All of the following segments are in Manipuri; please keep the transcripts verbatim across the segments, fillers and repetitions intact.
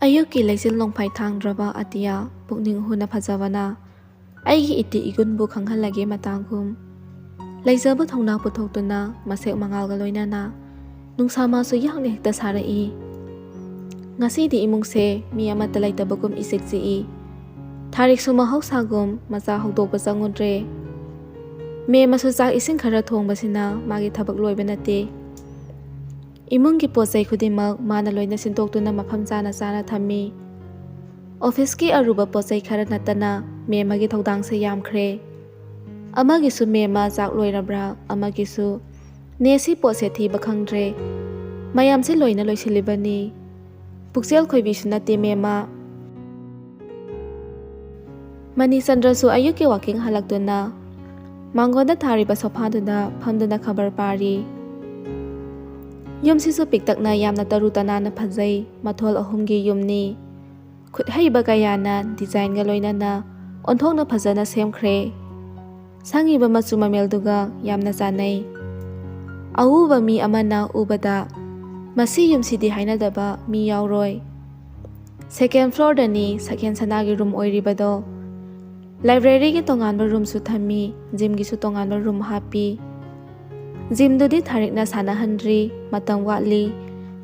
ꯑꯌꯨꯛꯀꯤ ꯂꯩꯆꯤꯜ ꯅꯣꯡꯐꯥꯏ ꯊꯥꯡꯗ꯭ꯔꯕ ꯑꯇꯤꯌꯥ, ꯄꯨꯛꯅꯤꯡ ꯍꯨꯅ ꯐꯖꯕꯅ ꯑꯩꯒꯤ ꯏꯇꯤ ꯏꯒꯨꯟꯕꯨ ꯈꯪꯍꯜꯂꯒꯦ ꯃꯇꯥꯒꯨꯝ꯫ ꯂꯩꯖꯕ ꯊꯧꯅꯥ ꯄꯨꯊꯣꯛꯇꯨꯅ ꯃꯁꯦꯛ ꯃꯉꯥꯜꯒ ꯂꯣꯏꯅꯅ ꯅꯨꯡꯁꯥ ꯃꯥꯁꯨ ꯌꯥꯡꯅ ꯍꯦꯛꯇ ꯁꯥꯔꯛꯏ꯫ ꯉꯁꯤꯗꯤ ꯏꯃꯨꯡꯁꯦ ꯃꯤ ꯑꯃꯠꯇ ꯂꯩꯇꯕꯒꯨꯝ ꯏꯆꯤꯛ ꯆꯤꯛꯏ꯫ ꯊꯥꯔꯤꯛꯁꯨ ꯃꯍꯧꯁꯥꯒꯨꯝ ꯃꯆꯥ ꯍꯧꯗꯣꯛꯄ ꯆꯪꯉꯨꯗ꯭ꯔꯦ꯫ ꯃꯦꯝꯃꯁꯨ ꯆꯥꯛ ꯏꯁꯤꯡ ꯈꯔ ꯊꯣꯡꯕꯁꯤꯅ ꯃꯥꯒꯤ ꯊꯕꯛ ꯂꯣꯏꯕ ꯅꯠꯇꯦ꯫ ꯏꯃꯨꯡꯒꯤ ꯄꯣꯠ ꯆꯩ ꯈꯨꯗꯤꯡꯃꯛ ꯃꯥꯅ ꯂꯣꯏꯅ ꯁꯤꯟꯗꯣꯛꯇꯨꯅ ꯃꯐꯝ ꯆꯥꯅ ꯆꯥꯅ ꯊꯝꯃꯤ꯫ ꯑꯣꯐꯤꯁꯀꯤ ꯑꯔꯨꯕ ꯄꯣꯠ ꯆꯩ ꯈꯔ ꯅꯠꯇꯅ ꯃꯦꯝꯃꯒꯤ ꯊꯧꯗꯥꯡꯁꯦ ꯌꯥꯝꯈ꯭ꯔꯦ꯫ ꯑꯃꯒꯤꯁꯨ "ꯃꯦꯝꯃ, ꯆꯥꯛ ꯂꯣꯏꯔꯕ꯭ꯔꯥ?", ꯑꯃꯒꯤꯁꯨ "ꯅꯦ, ꯁꯤ ꯄꯣꯠꯁꯦ ꯊꯤꯕ ꯈꯪꯗ꯭ꯔꯦ꯫ ꯃꯌꯥꯝꯁꯦ ꯂꯣꯏꯅ ꯂꯣꯏꯁꯤꯜꯂꯤꯕꯅꯤ꯫ ꯄꯨꯛꯆꯦꯜ ꯈꯣꯏꯕꯤꯁꯨ ꯅꯠꯇꯦ, ꯃꯦꯝꯃ"꯫ ꯃꯅꯤꯆꯟꯗ꯭ꯔꯁꯨ ꯑꯌꯨꯛꯀꯤ ꯋꯥꯀꯤꯡ ꯍꯜꯂꯛꯇꯨꯅ ꯃꯥꯡꯒꯣꯟꯗ ꯊꯥꯔꯤꯕ ꯁꯣꯐꯥꯗꯨꯗ ꯐꯝꯗꯨꯅ ꯈꯕꯔ ꯄꯥꯔꯤ꯫ ꯌꯨꯝꯁꯤꯁꯨ ꯄꯤꯛꯇꯛꯅ ꯌꯥꯝꯅ ꯇꯔꯨ ꯇꯅꯥꯟꯅ ꯐꯖꯩ꯫ ꯃꯊꯣꯜ ꯑꯍꯨꯝꯒꯤ ꯌꯨꯝꯅꯤ꯫ ꯈꯨꯠ ꯍꯩꯕ ꯀꯌꯥꯅ ꯗꯤꯖꯥꯏꯟꯒ ꯂꯣꯏꯅꯅ ꯑꯣꯟꯊꯣꯛꯅ ꯐꯖꯅ ꯁꯦꯝꯈ꯭ꯔꯦ꯫ ꯁꯪꯉꯤꯕ ꯃꯆꯨ ꯃꯃꯦꯜꯗꯨꯒ ꯌꯥꯝꯅ ꯆꯥꯅꯩ꯫ ꯑꯎꯕ ꯃꯤ ꯑꯃꯅ ꯎꯕꯗ "ꯃꯁꯤ ꯌꯨꯝꯁꯤꯗꯤ" ꯍꯥꯏꯅꯗꯕ ꯃꯤ ꯌꯥꯎꯔꯣꯏ꯫ ꯁꯦꯀꯦꯟ ꯐ꯭ꯂꯣꯔꯗꯅꯤ ꯁꯛꯍꯦꯟ ꯁꯅꯥꯒꯤ ꯔꯨꯝ ꯑꯣꯏꯔꯤꯕꯗꯣ꯫ ꯂꯥꯏꯕ꯭ꯔꯦꯔꯤꯒꯤ ꯇꯣꯉꯥꯟꯕ ꯔꯨꯝꯁꯨ ꯊꯝꯃꯤ, ꯖꯤꯝꯒꯤꯁꯨ ꯇꯣꯉꯥꯟꯕ ꯔꯨꯝ ꯍꯥꯞꯄꯤ꯫ ꯖꯤꯝꯗꯨꯗꯤ ꯊꯥꯔꯤꯛꯅ ꯁꯥꯟꯅꯍꯟꯗ꯭ꯔꯤ, ꯃꯇꯝ ꯋꯥꯠꯂꯤ꯫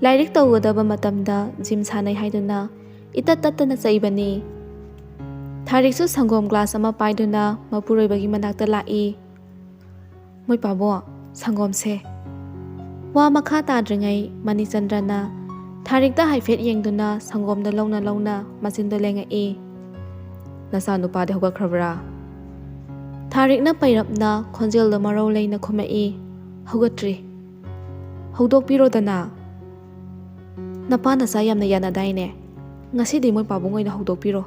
ꯂꯥꯏꯔꯤꯛ ꯇꯧꯒꯗꯕ ꯃꯇꯝꯗ ꯖꯤꯝ ꯁꯥꯟꯅꯩ ꯍꯥꯏꯗꯨꯅ ꯏꯇꯠ ꯇꯠꯇꯅ ꯆꯩꯕꯅꯤ꯫ ꯊꯥꯔꯤꯛꯁꯨ ꯁꯪꯒꯣꯝ ꯒ꯭ꯂꯥꯁ ꯑꯃ ꯄꯥꯏꯗꯨꯅ ꯃꯄꯨꯔꯣꯏꯕꯒꯤ ꯃꯅꯥꯛꯇ ꯂꯥꯛꯏ꯫ "ꯃꯣꯏ ꯄꯥꯕꯣ, ꯁꯪꯒꯣꯝꯁꯦ"꯫ ꯋꯥ ꯃꯈꯥ ꯇꯥꯗ꯭ꯔꯤꯉꯩ ꯃꯅꯤꯆꯟꯗ꯭ꯔꯅ ꯊꯥꯔꯤꯛꯇ ꯍꯥꯏꯐꯦꯠ ꯌꯦꯡꯗꯨꯅ ꯁꯪꯒꯣꯝꯗꯣ ꯂꯧꯅ ꯂꯧꯅ ꯃꯆꯤꯟꯗꯣ ꯂꯦꯡꯉꯛꯏ꯫ "ꯅꯆꯥꯅꯨꯄꯥꯗꯤ ꯍꯧꯒꯠꯈ꯭ꯔꯕ꯭ꯔꯥ?" ꯊꯥꯔꯤꯛꯅ ꯄꯩꯔꯞꯅ ꯈꯣꯟꯖꯦꯜꯗꯣ ꯃꯔꯧ ꯂꯩꯅ ꯈꯨꯝꯃꯛꯏ꯫ "ꯍꯧꯒꯠꯇ꯭ꯔꯤ"꯫ "ꯍꯧꯗꯣꯛꯄꯤꯔꯣꯗꯅ꯫ ꯅꯄꯥ ꯅꯆꯥ ꯌꯥꯝꯅ ꯌꯥꯅꯗꯥꯏꯅꯦ? ꯉꯁꯤꯗꯤ ꯃꯣꯏ ꯄꯥꯕꯨꯡ ꯑꯣꯏꯅ ꯍꯧꯗꯣꯛꯄꯤꯔꯣ꯫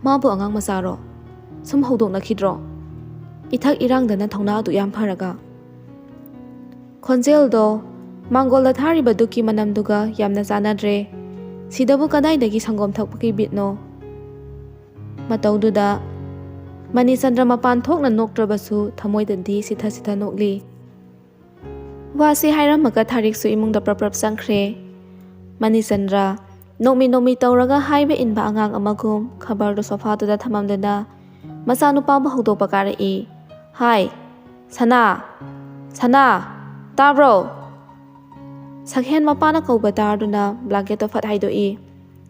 ꯃꯥꯕꯨ ꯑꯉꯥꯡ ꯃꯆꯥꯔꯣ? ꯁꯨꯝ ꯍꯧꯗꯣꯛꯅꯈꯤꯗ꯭ꯔꯣ? ꯏꯊꯛ ꯏꯔꯥꯡꯗꯅ ꯊꯧꯅꯥ ꯑꯗꯨ ꯌꯥꯝ ꯐꯔꯒ"꯫ ꯈꯣꯟꯖꯦꯜꯗꯣ ꯃꯥꯡꯒꯣꯜꯗ ꯊꯥꯔꯤꯕ ꯙꯨꯛꯀꯤ ꯃꯅꯝꯗꯨꯒ ꯌꯥꯝꯅ ꯆꯥꯟꯅꯗ꯭ꯔꯦ꯫ ꯁꯤꯗꯕꯨ ꯀꯗꯥꯏꯗꯒꯤ ꯁꯪꯒꯣꯝ ꯊꯛꯄꯒꯤ ꯕꯤꯠꯅꯣ? ꯃꯇꯧꯗꯨꯗ ꯃꯅꯤꯆꯟꯗ꯭ꯔ ꯃꯄꯥꯟ ꯊꯣꯛꯅ ꯅꯣꯛꯇ꯭ꯔꯕꯁꯨ ꯊꯃꯣꯏꯗꯗꯤ ꯁꯤꯊ ꯁꯤꯊ ꯅꯣꯛꯂꯤ꯫ ꯋꯥꯁꯤ ꯍꯥꯏꯔꯝꯃꯒ ꯊꯥꯔꯤꯛꯁꯨ ꯏꯃꯨꯡꯗ ꯄ꯭ꯔꯞ ꯄ꯭ꯔꯞ ꯆꯪꯈ꯭ꯔꯦ꯫ ꯃꯅꯤꯆꯟꯗ꯭ꯔ, ꯅꯣꯛꯃꯤ ꯅꯣꯛꯃꯤ ꯇꯧꯔꯒ ꯍꯥꯏꯕ ꯏꯟꯕ ꯑꯉꯥꯡ ꯑꯃꯒꯨꯝ ꯈꯕꯔꯗꯨ ꯁꯣꯐꯥꯗꯨꯗ ꯊꯝꯃꯝꯗꯨꯅ ꯃꯆꯥꯅꯨꯄꯥꯕꯨ ꯍꯧꯗꯣꯛꯄ ꯀꯥꯔꯛꯏ꯫ "ꯍꯥꯏ, ꯁꯅꯥ! ꯁꯅꯥ! ꯇꯥꯕ꯭ꯔꯣ?" ꯁꯛꯍꯦꯟ ꯃꯄꯥꯅ ꯀꯧꯕ ꯇꯥꯔꯗꯨꯅ ꯕ꯭ꯂꯥꯡꯀꯦꯠꯇꯣ ꯐꯠ ꯍꯥꯏꯗꯣꯛꯏ꯫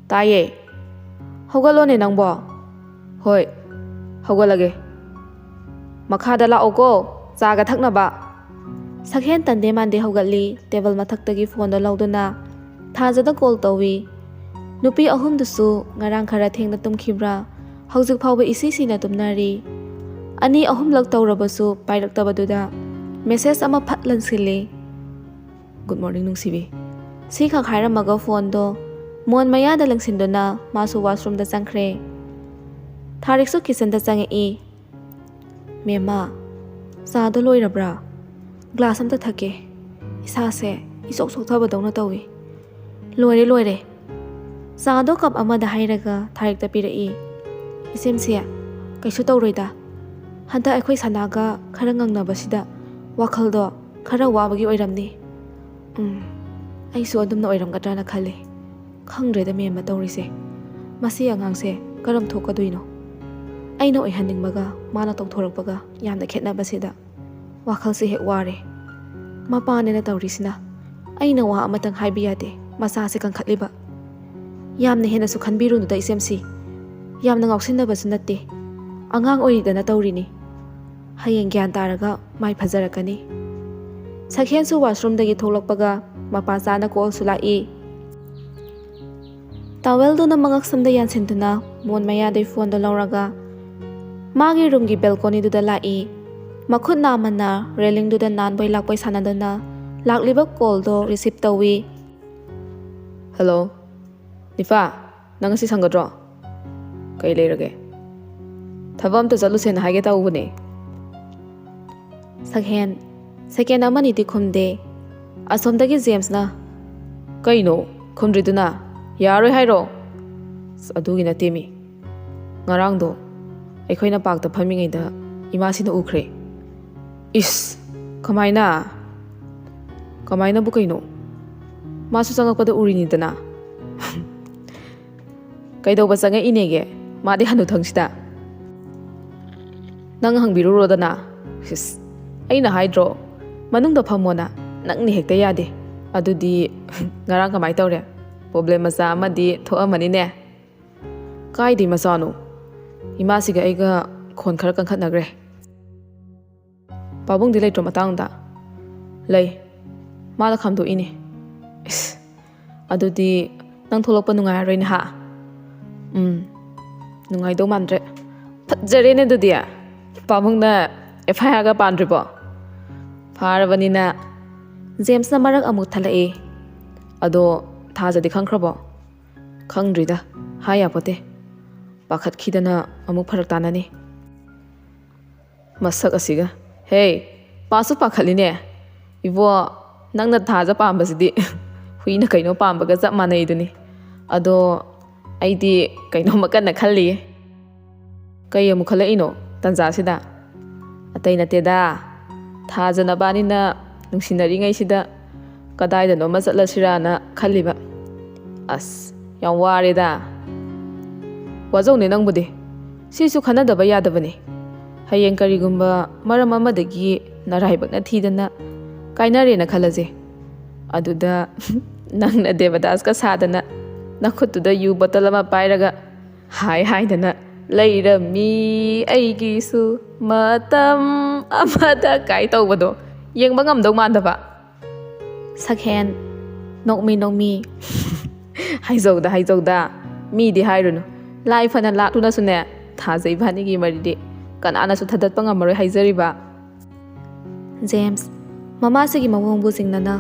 "ꯇꯥꯏꯌꯦ꯫ ꯍꯧꯒꯠꯂꯣꯅꯦ ꯅꯪꯕꯣ꯫ ꯍꯣꯏ, ꯍꯧꯒꯠꯂꯒꯦ꯫ ꯃꯈꯥꯗ ꯂꯥꯛꯑꯣꯀꯣ, ꯆꯥꯒ ꯊꯛꯅꯕ꯫" ꯁꯛꯍꯦꯟ ꯇꯟꯗꯦ ꯃꯥꯟꯗꯦ ꯍꯧꯒꯠꯂꯤ, ꯇꯦꯕꯜ ꯃꯊꯛꯇꯒꯤ ꯐꯣꯟꯗꯣ ꯂꯧꯗꯨꯅ ꯊꯥꯖꯗ ꯀꯣꯜ ꯇꯧꯏ꯫ ꯅꯨꯄꯤ ꯑꯍꯨꯝꯗꯨꯁꯨ ꯉꯔꯥꯡ ꯈꯔ ꯊꯦꯡꯅ ꯇꯨꯝꯈꯤꯕ꯭ꯔꯥ, ꯍꯧꯖꯤꯛ ꯐꯥꯎꯕ ꯏꯁꯤ ꯁꯤꯅ ꯇꯨꯝꯅꯔꯤ꯫ ꯑꯅꯤ ꯑꯍꯨꯝꯂꯛ ꯇꯧꯔꯕꯁꯨ ꯄꯥꯏꯔꯛꯇꯕꯗꯨꯗ ꯃꯦꯁꯦꯖ ꯑꯃ ꯐꯠ ꯂꯪꯁꯤꯜꯂꯤ꯫ "Good morning, ꯅꯨꯡꯁꯤꯕꯤ꯫" ꯁꯤꯈꯛ ꯍꯥꯏꯔꯝꯃꯒ ꯐꯣꯟꯗꯣ ꯃꯣꯟ ꯃꯌꯥꯗ ꯂꯪꯁꯤꯟꯗꯨꯅ ꯃꯥꯁꯨ ꯋꯥꯁꯔꯨꯝꯗ ꯆꯪꯈ꯭ꯔꯦ꯫ ꯊꯥꯔꯤꯛꯁꯨ ꯀꯤꯆꯟꯗ ꯆꯪꯉꯛꯏ꯫ "ꯃꯦꯝꯃ, ꯆꯥꯗꯣ ꯂꯣꯏꯔꯕ꯭ꯔꯥ? ꯒ꯭ꯂꯥꯁ ꯑꯝꯇ ꯊꯛꯀꯦ꯫ ꯏꯁꯥꯁꯦ ꯏꯆꯣꯛ ꯆꯣꯛꯊꯕꯗꯧꯅ ꯇꯧꯏ꯫" "ꯂꯣꯏꯔꯦ, ꯂꯣꯏꯔꯦ꯫" ꯆꯥꯗꯣ ꯀꯞ ꯑꯃꯗ ꯍꯩꯔꯒ ꯊꯥꯔꯤꯛꯇ ꯄꯤꯔꯛꯏ꯫ "ꯏꯆꯦꯝꯁꯤ, ꯀꯩꯁꯨ ꯇꯧꯔꯣꯏꯗ꯫ ꯍꯟꯗꯛ ꯑꯩꯈꯣꯏ ꯁꯅꯥꯒ ꯈꯔ ꯉꯪꯅꯕꯁꯤꯗ ꯋꯥꯈꯜꯗꯣ ꯈꯔ ꯋꯥꯕꯒꯤ ꯑꯣꯏꯔꯝꯅꯤ꯫" "ꯎꯝ, ꯑꯩꯁꯨ ꯑꯗꯨꯝꯅ ꯑꯣꯏꯔꯝꯒꯗ꯭ꯔꯅ ꯈꯜꯂꯤ꯫ ꯈꯪꯗ꯭ꯔꯦꯗ ꯃꯦꯝꯃ ꯇꯧꯔꯤꯁꯦ꯫ ꯃꯁꯤ ꯑꯉꯥꯡꯁꯦ ꯀꯔꯝ ꯊꯣꯛꯀꯗꯣꯏꯅꯣ? ꯑꯩꯅ ꯑꯣꯏꯍꯟꯅꯤꯡꯕꯒ ꯃꯥꯅ ꯇꯧꯊꯣꯔꯛꯄꯒ ꯌꯥꯝꯅ ꯈꯦꯠꯅꯕꯁꯤꯗ ꯋꯥꯈꯜꯁꯦ ꯍꯦꯛ ꯋꯥꯔꯦ꯫ ꯃꯄꯥꯅꯦꯅ ꯇꯧꯔꯤꯁꯤꯅ ꯑꯩꯅ ꯋꯥ ꯑꯃꯇꯪ ꯍꯥꯏꯕ ꯌꯥꯗꯦ, ꯃꯆꯥꯁꯦ ꯀꯟꯈꯠꯂꯤꯕ꯫ ꯌꯥꯝꯅ ꯍꯦꯟꯅꯁꯨ ꯈꯟꯕꯤꯔꯨꯅꯨꯗ ꯏꯆꯦꯝꯁꯤ꯫ ꯌꯥꯝꯅ ꯉꯥꯎꯁꯤꯟꯅꯕꯁꯨ ꯅꯠꯇꯦ, ꯑꯉꯥꯡ ꯑꯣꯏꯔꯤꯗꯅ ꯇꯧꯔꯤꯅꯤ꯫ ꯍꯌꯦꯡ ꯒ꯭ꯌꯥꯟ ꯇꯥꯔꯒ ꯃꯥꯏ ꯐꯖꯔꯛꯀꯅꯤ꯫" ꯁꯛꯍꯦꯟꯁꯨ ꯋꯥꯁꯔꯨꯝꯗꯒꯤ ꯊꯣꯛꯂꯛꯄꯒ ꯃꯄꯥ ꯆꯥꯅ ꯀꯣꯜꯁꯨ ꯂꯥꯛꯏ꯫ ꯇꯥꯋꯦꯜꯗꯨꯅ ꯃꯉꯛꯁꯝꯗ ꯌꯥꯟꯁꯤꯟꯗꯨꯅ ꯃꯣꯟ ꯃꯌꯥꯗꯩ ꯐꯣꯟꯗꯣ ꯂꯧꯔꯒ ꯃꯥꯒꯤ ꯔꯨꯝꯒꯤ ꯕꯦꯜꯀꯣꯅꯤꯗꯨꯗ ꯂꯥꯛꯏ꯫ ꯃꯈꯨꯠ ꯅꯥꯝꯃꯅ ꯔꯦꯂꯤꯡꯗꯨꯗ ꯅꯥꯟꯕꯣꯏ ꯂꯥꯛꯄꯣꯏ ꯁꯥꯟꯅꯗꯨꯅ ꯂꯥꯛꯂꯤꯕ ꯀꯣꯜꯗꯣ ꯔꯤꯁꯤꯞ ꯇꯧꯏ꯫ "ꯍꯜꯂꯣ, ꯅꯤꯐꯥ, ꯅꯪ ꯉꯁꯤ ꯁꯪꯒꯗ꯭ꯔꯣ? ꯀꯩ ꯂꯩꯔꯒꯦ? ꯊꯕꯛ ꯑꯝꯇ ꯆꯠꯂꯨꯁꯦꯅ ꯍꯥꯏꯒꯦ ꯇꯧꯕꯅꯦ꯫" ꯁꯛꯍꯦꯟ ꯁꯦꯀꯦꯟ ꯑꯃꯅꯤꯗꯤ ꯈꯨꯝꯗꯦ꯫ ꯑꯁꯣꯝꯗꯒꯤ ꯖꯦꯝꯁꯅ, "ꯀꯩꯅꯣ ꯈꯨꯝꯗ꯭ꯔꯤꯗꯨꯅ? ꯌꯥꯔꯣꯏ ꯍꯥꯏꯔꯣ?" "ꯑꯁ, ꯑꯗꯨꯒꯤ ꯅꯠꯇꯦꯃꯤ꯫ ꯉꯔꯥꯡꯗꯣ ꯑꯩꯈꯣꯏꯅ ꯄꯥꯔꯛꯇ ꯐꯝꯃꯤꯉꯩꯗ ꯏꯃꯥꯁꯤꯅ ꯎꯈ꯭ꯔꯦ꯫" "ꯏꯁ, ꯀꯃꯥꯏꯅ? ꯀꯃꯥꯏꯅꯕꯨ ꯀꯩꯅꯣ? ꯃꯥꯁꯨ ꯆꯪꯉꯛꯄꯗ ꯎꯔꯤꯅꯤꯗꯅ꯫" ꯀꯩꯗꯧꯕ ꯆꯪꯉꯛꯏꯅꯦꯒꯦ? ꯃꯥꯗꯤ ꯍꯅꯨꯊꯪꯁꯤꯗ꯫ ꯅꯪ ꯍꯪꯕꯤꯔꯨꯔꯣꯗꯅ꯫ ꯁꯤꯁ, ꯑꯩꯅ ꯍꯥꯏꯗ꯭ꯔꯣ, ꯃꯅꯨꯡꯗ ꯐꯝꯃꯣꯅ? ꯅꯪꯅ ꯍꯦꯛꯇ ꯌꯥꯗꯦ꯫ ꯑꯗꯨꯗꯤ ꯉꯔꯥꯡ ꯀꯃꯥꯏ ꯇꯧꯔꯦ? ꯄ꯭ꯔꯣꯕ꯭ꯂꯦꯝ ꯃꯆꯥ ꯑꯃꯗꯤ ꯊꯣꯛꯑꯝꯃꯅꯤꯅꯦ꯫ ꯀꯥꯏꯗꯩ ꯃꯆꯥꯅꯣ? ꯏꯃꯥꯁꯤꯒ ꯑꯩꯒ ꯈꯣꯟ ꯈꯔ ꯀꯟꯈꯠꯅꯈ꯭ꯔꯦ꯫ ꯄꯥꯕꯨꯡꯗꯤ ꯂꯩꯇ꯭ꯔꯣ ꯃꯇꯥꯡꯗ? ꯂꯩ꯫ ꯃꯥꯅ ꯈꯥꯝꯗꯣꯛꯏꯅꯦ꯫ ꯏꯁ, ꯑꯗꯨꯗꯤ ꯅꯪ ꯊꯣꯛꯂꯛꯄ ꯅꯨꯡꯉꯥꯏꯔꯔꯣꯏꯅꯦ ꯍꯥ? ꯎꯝ, ꯅꯨꯡꯉꯥꯏꯗꯧ ꯃꯥꯟꯗ꯭ꯔꯦ꯫ ꯐꯠꯖꯔꯦꯅꯦ ꯑꯗꯨꯗꯤ꯫ ꯄꯥꯕꯨꯡꯅ ꯑꯦꯐ ꯑꯥꯏ ꯑꯥꯔꯒ ꯄꯥꯟꯗ꯭ꯔꯤꯕꯣ? ꯐꯥꯔꯕꯅꯤꯅ꯫ ꯖꯦꯝꯁꯅ ꯃꯔꯛ ꯑꯃꯨꯛ ꯊꯠꯂꯛꯏ꯫ ꯑꯗꯣ ꯊꯥꯖꯗꯤ ꯈꯪꯈ꯭ꯔꯕꯣ? ꯈꯪꯗ꯭ꯔꯤꯗ, ꯍꯥꯏ ꯌꯥꯄꯣꯠꯇꯦ꯫ ꯄꯥꯈꯠꯈꯤꯗꯅ ꯑꯃꯨꯛ ꯐꯔꯛ ꯇꯥꯅꯅꯤ꯫ ꯃꯁꯛ ꯑꯁꯤꯒ꯫ ꯍꯦ, ꯄꯥꯁꯨ ꯄꯥꯈꯠꯂꯤꯅꯦ꯫ ꯏꯕꯣ, ꯅꯪꯅ ꯊꯥꯖ ꯄꯥꯝꯕꯁꯤꯗꯤ ꯍꯨꯏꯅ ꯀꯩꯅꯣ ꯄꯥꯝꯕꯒ ꯆꯞ ꯃꯥꯟꯅꯩꯗꯨꯅꯤ꯫ ꯑꯗꯣ ꯑꯩꯗꯤ ꯀꯩꯅꯣꯝꯃ ꯀꯟꯅ ꯈꯜꯂꯤꯌꯦ꯫ ꯀꯩ ꯑꯃꯨꯛ ꯈꯜꯂꯛꯏꯅꯣ ꯇꯟꯖꯥꯁꯤꯗ? ꯑꯇꯩ ꯅꯠꯇꯦꯗ, ꯊꯥꯖ ꯅꯕꯥꯅꯤꯅ ꯅꯨꯡꯁꯤꯅꯔꯤꯉꯩꯁꯤꯗ ꯀꯗꯥꯏꯗꯅꯣꯃ ꯆꯠꯂꯁꯤꯔꯥꯅ ꯈꯜꯂꯤꯕ꯫ ꯑꯁ, ꯌꯥꯝ ꯋꯥꯔꯦꯗ꯫ ꯋꯥꯖꯧꯅꯦ ꯅꯪꯕꯨꯗꯤ꯫ ꯁꯤꯁꯨ ꯈꯟꯅꯗꯕ ꯌꯥꯗꯕꯅꯤ꯫ ꯍꯌꯦꯡ ꯀꯔꯤꯒꯨꯝꯕ ꯃꯔꯝ ꯑꯃꯗꯒꯤ ꯅꯔꯥꯏꯕꯛꯅ ꯊꯤꯗꯅ ꯀꯥꯏꯅꯔꯦꯅ ꯈꯜꯂꯁꯦ꯫ ꯑꯗꯨꯗ ꯅꯪꯅ ꯗꯦꯕꯗꯥꯁꯀ ꯁꯥꯗꯅ ꯅꯈꯨꯠꯇꯨꯗ ꯌꯨ ꯕꯣꯇꯜ ꯑꯃ ꯄꯥꯏꯔꯒ ꯍꯥꯏ ꯍꯥꯏꯗꯅ "ꯂꯩꯔꯝꯃꯤ ꯑꯩꯒꯤꯁꯨ ꯃꯇꯝ ꯑꯃꯗ" ꯀꯥꯏ ꯇꯧꯕꯗꯣ ꯌꯦꯡꯕ ꯉꯝꯗꯧ ꯃꯥꯟꯗꯕ꯫ ꯁꯛꯍꯦꯟ, ꯅꯣꯛꯃꯤ ꯅꯣꯛꯃꯤ꯫ ꯍꯥꯏꯖꯧꯗ, ꯍꯥꯏꯖꯧꯗ꯫ ꯃꯤꯗꯤ ꯍꯥꯏꯔꯨꯅꯨ꯫ ꯂꯥꯏ ꯐꯅ ꯂꯥꯛꯂꯨꯅꯁꯨꯅꯦ, ꯊꯥꯖ ꯏꯕꯥꯅꯤꯒꯤ ꯃꯔꯤꯗꯤ ꯀꯅꯥꯅꯁꯨ ꯊꯥꯗꯠꯄ ꯉꯝꯃꯔꯣꯏ ꯍꯥꯏꯖꯔꯤꯕ꯫ ꯖꯦꯝꯁ, ꯃꯃꯥꯁꯤꯒꯤ ꯃꯑꯣꯡꯕꯨ ꯆꯤꯡꯅꯅ꯫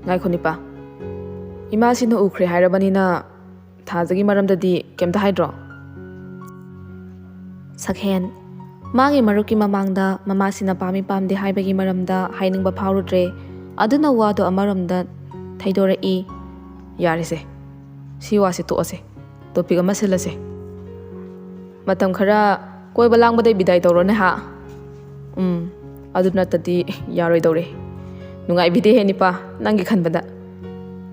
ꯉꯥꯏꯈꯣ ꯅꯤꯄꯥ꯫ ꯏꯃꯥꯁꯤꯅ ꯎꯈ꯭ꯔꯦ ꯍꯥꯏꯔꯕꯅꯤꯅ ꯊꯥꯖꯒꯤ ꯃꯔꯝꯗꯗꯤ ꯀꯩꯝꯇ ꯍꯥꯏꯗ꯭ꯔꯣ? ꯁꯛꯍꯦꯟ, ꯃꯥꯒꯤ ꯃꯔꯨꯞꯀꯤ ꯃꯃꯥꯡꯗ ꯃꯃꯥꯁꯤꯅ ꯄꯥꯝꯃꯤ ꯄꯥꯝꯗꯦ ꯍꯥꯏꯕꯒꯤ ꯃꯔꯝꯗ ꯍꯥꯏꯅꯤꯡꯕ ꯐꯥꯎꯔꯨꯗ꯭ꯔꯦ꯫ ꯑꯗꯨꯅ ꯋꯥꯗꯣ ꯑꯃꯔꯣꯝꯗ ꯊꯩꯗꯣꯔꯛꯏ꯫ ꯌꯥꯔꯦꯁꯦ, ꯁꯤ ꯋꯥꯁꯦ ꯇꯣꯛꯑꯁꯦ, ꯇꯣꯄꯤꯛ ꯑꯃ ꯁꯤꯜꯂꯁꯦ꯫ ꯃꯇꯝ ꯈꯔ ꯀꯣꯏꯕ ꯂꯥꯡꯕꯗꯩ ꯕꯤꯗꯥꯏ ꯇꯧꯔꯣꯅꯦ ꯍꯥ꯫ ꯎꯝ, ꯑꯗꯨ ꯅꯠꯇꯗꯤ ꯌꯥꯔꯣꯏꯗꯧꯔꯦ꯫ ꯅꯨꯡꯉꯥꯏꯕꯤꯗꯦꯍꯦ ꯅꯤꯄꯥ, ꯅꯪꯒꯤ ꯈꯟꯕꯗ꯫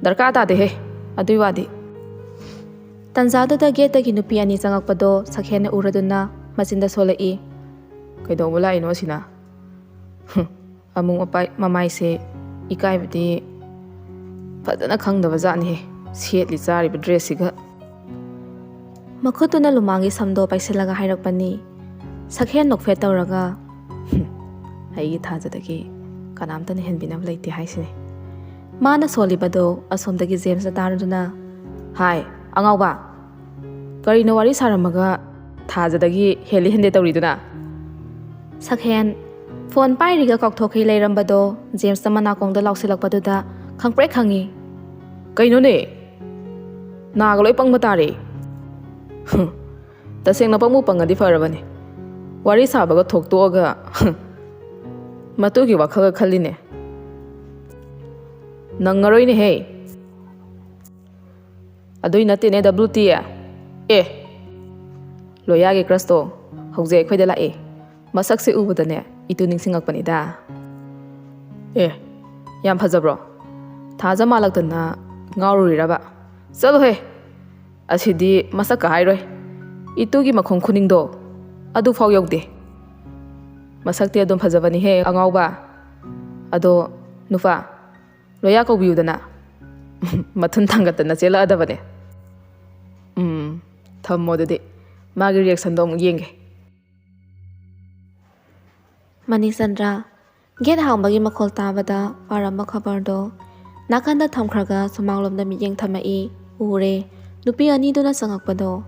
ꯗꯔꯀꯥꯔ ꯇꯥꯗꯦꯍꯦ ꯑꯗꯨꯏ ꯋꯥꯗꯤ꯫ ꯇꯟꯖꯥꯗꯨꯗ ꯒꯦꯠꯇꯒꯤ ꯅꯨꯄꯤ ꯑꯅꯤ ꯆꯪꯉꯛꯄꯗꯣ ꯁꯛꯍꯦꯟꯅ ꯎꯔꯗꯨꯅ ꯃꯆꯤꯟꯗ ꯁꯣꯜꯂꯛꯏ꯫ "ꯀꯩꯗꯧꯕ ꯂꯥꯛꯏꯅꯣ ꯑꯁꯤꯅ?" "ꯍꯨꯝ, ꯑꯃꯨꯛ ꯑꯄꯥꯏ-, ꯃꯃꯥꯏꯁꯦ ꯏꯀꯥꯏꯕꯗꯤ ꯐꯖꯅ ꯈꯪꯗꯕ ꯖꯥꯠꯅꯤꯍꯦ, ꯁꯦꯠꯂꯤ ꯆꯥꯔꯤꯕ ꯗ꯭ꯔꯦꯁꯁꯤꯒ꯫" ꯃꯈꯨꯠꯇꯨꯅ ꯂꯨꯃꯥꯡꯒꯤ ꯁꯝꯗꯣ ꯄꯥꯏꯁꯤꯜꯂꯒ ꯍꯥꯏꯔꯛꯄꯅꯤ꯫ ꯁꯛꯍꯦꯟ ꯅꯣꯛꯐꯦꯠ ꯇꯧꯔꯒ, "ꯍꯨꯝ, ꯑꯩꯒꯤ ꯊꯥꯖꯗꯒꯤ ꯀꯅꯥꯝꯇꯅ ꯍꯦꯟꯕꯤꯅꯕ ꯂꯩꯇꯦ ꯍꯥꯏꯁꯤꯅꯤ꯫" ꯃꯥꯅ ꯁꯣꯜꯂꯤꯕꯗꯣ ꯑꯁꯣꯝꯗꯒꯤ ꯖꯦꯝꯁꯅ ꯇꯥꯔꯗꯨꯅ, "ꯍꯥꯏ, ꯑꯉꯥꯎꯕ! ꯀꯔꯤꯅꯣ ꯋꯥꯔꯤ ꯁꯥꯔꯝꯃꯒ ꯊꯥꯖꯗꯒꯤ ꯍꯦꯜꯂꯤ ꯍꯦꯟꯗꯦ ꯇꯧꯔꯤꯗꯨꯅ?" ꯁꯛꯍꯦꯟ ꯐꯣꯟ ꯄꯥꯏꯔꯤꯒ ꯀꯥꯎꯊꯣꯛꯈꯤ ꯂꯩꯔꯝꯕꯗꯣ ꯖꯦꯝꯁꯅ ꯃꯅꯥꯀꯣꯡꯗ ꯂꯥꯎꯁꯤꯜꯂꯛꯄꯗꯨꯗ ꯈꯪꯄ꯭ꯔꯦꯛ ꯈꯪꯉꯤ꯫ "ꯀꯩꯅꯣꯅꯦ? ꯅꯥꯒ ꯂꯣꯏ ꯄꯪꯕ ꯇꯥꯔꯦ꯫" "ꯍꯨꯝ, ꯇꯁꯦꯡꯅ ꯄꯪꯕꯨ ꯄꯪꯉꯗꯤ ꯐꯔꯕꯅꯤ꯫ ꯋꯥꯔꯤ ꯁꯥꯕꯒ ꯊꯣꯛꯇꯣꯛꯑꯒ, ꯍꯨꯝ, ꯃꯇꯨꯒꯤ ꯋꯥꯈꯜꯒ ꯈꯜꯂꯤꯅꯦ꯫ ꯅꯪꯉꯔꯣꯏꯅꯦꯍꯦ꯫" "ꯑꯗꯨꯏ ꯅꯠꯇꯦꯅꯦ, ꯗꯕ꯭ꯂꯨ ꯇꯤ꯫ ꯑꯦ, ꯂꯣꯌꯥꯒꯤ ꯀ꯭ꯔꯁꯇꯣ ꯍꯧꯖꯤꯛ ꯑꯩꯈꯣꯏꯗ ꯂꯥꯛꯑꯦ꯫ ꯃꯁꯛꯁꯦ ꯎꯕꯗꯅꯦ, ꯏꯇꯨ ꯅꯤꯡꯁꯤꯡꯉꯛꯄꯅꯤꯗ꯫" "ꯑꯦ, ꯌꯥꯝ ꯐꯖꯕ꯭ꯔꯣ? ꯊꯥꯖ ꯃꯥꯜꯂꯛꯇꯅ ꯉꯥꯎꯔꯨꯔꯤꯔꯕ? ꯆꯠꯂꯣꯍꯦ, ꯑꯁꯤꯗꯤ ꯃꯁꯛꯀ ꯍꯥꯏꯔꯣꯏ꯫ ꯏꯇꯨꯒꯤ ꯃꯈꯣꯡ ꯈꯨꯅꯤꯡꯗꯣ ꯑꯗꯨꯐꯥꯎ ꯌꯧꯗꯦ꯫ ꯃꯁꯛꯇꯤ ꯑꯗꯨꯝ ꯐꯖꯕꯅꯤꯍꯦ, ꯑꯉꯥꯎꯕ꯫ ꯑꯗꯣ, ꯅꯨꯄꯥ, ꯂꯣꯌꯥ ꯀꯧꯕꯤꯌꯨꯗꯅ꯫" "ꯃꯊꯨꯟ ꯊꯥꯡꯒꯠꯇꯅ ꯆꯦꯜꯂꯛꯑꯗꯕꯅꯦ꯫" "ꯎꯝ, ꯊꯝꯃꯣ ꯑꯗꯨꯗꯤ, ꯃꯥꯒꯤ ꯔꯤꯌꯦꯛꯁꯟꯗꯣ ꯑꯃꯨꯛ ꯌꯦꯡꯒꯦ꯫" ꯃꯅꯤꯆꯟꯗ꯭ꯔ, ꯒꯦꯠ ꯍꯥꯡꯕꯒꯤ ꯃꯈꯣꯜ ꯇꯥꯕꯗ ꯄꯥꯔꯝꯕ ꯈꯕꯔꯗꯣ ꯅꯥꯀꯟꯗ ꯊꯝꯈ꯭ꯔꯒ ꯁꯨꯃꯥꯡꯂꯣꯝꯗ ꯃꯤꯠꯌꯦꯡ ꯊꯝꯃꯛꯏ꯫ ꯎꯔꯦ, ꯅꯨꯄꯤ ꯑꯅꯤꯗꯨꯅ ꯆꯪꯉꯛꯄꯗꯣ꯫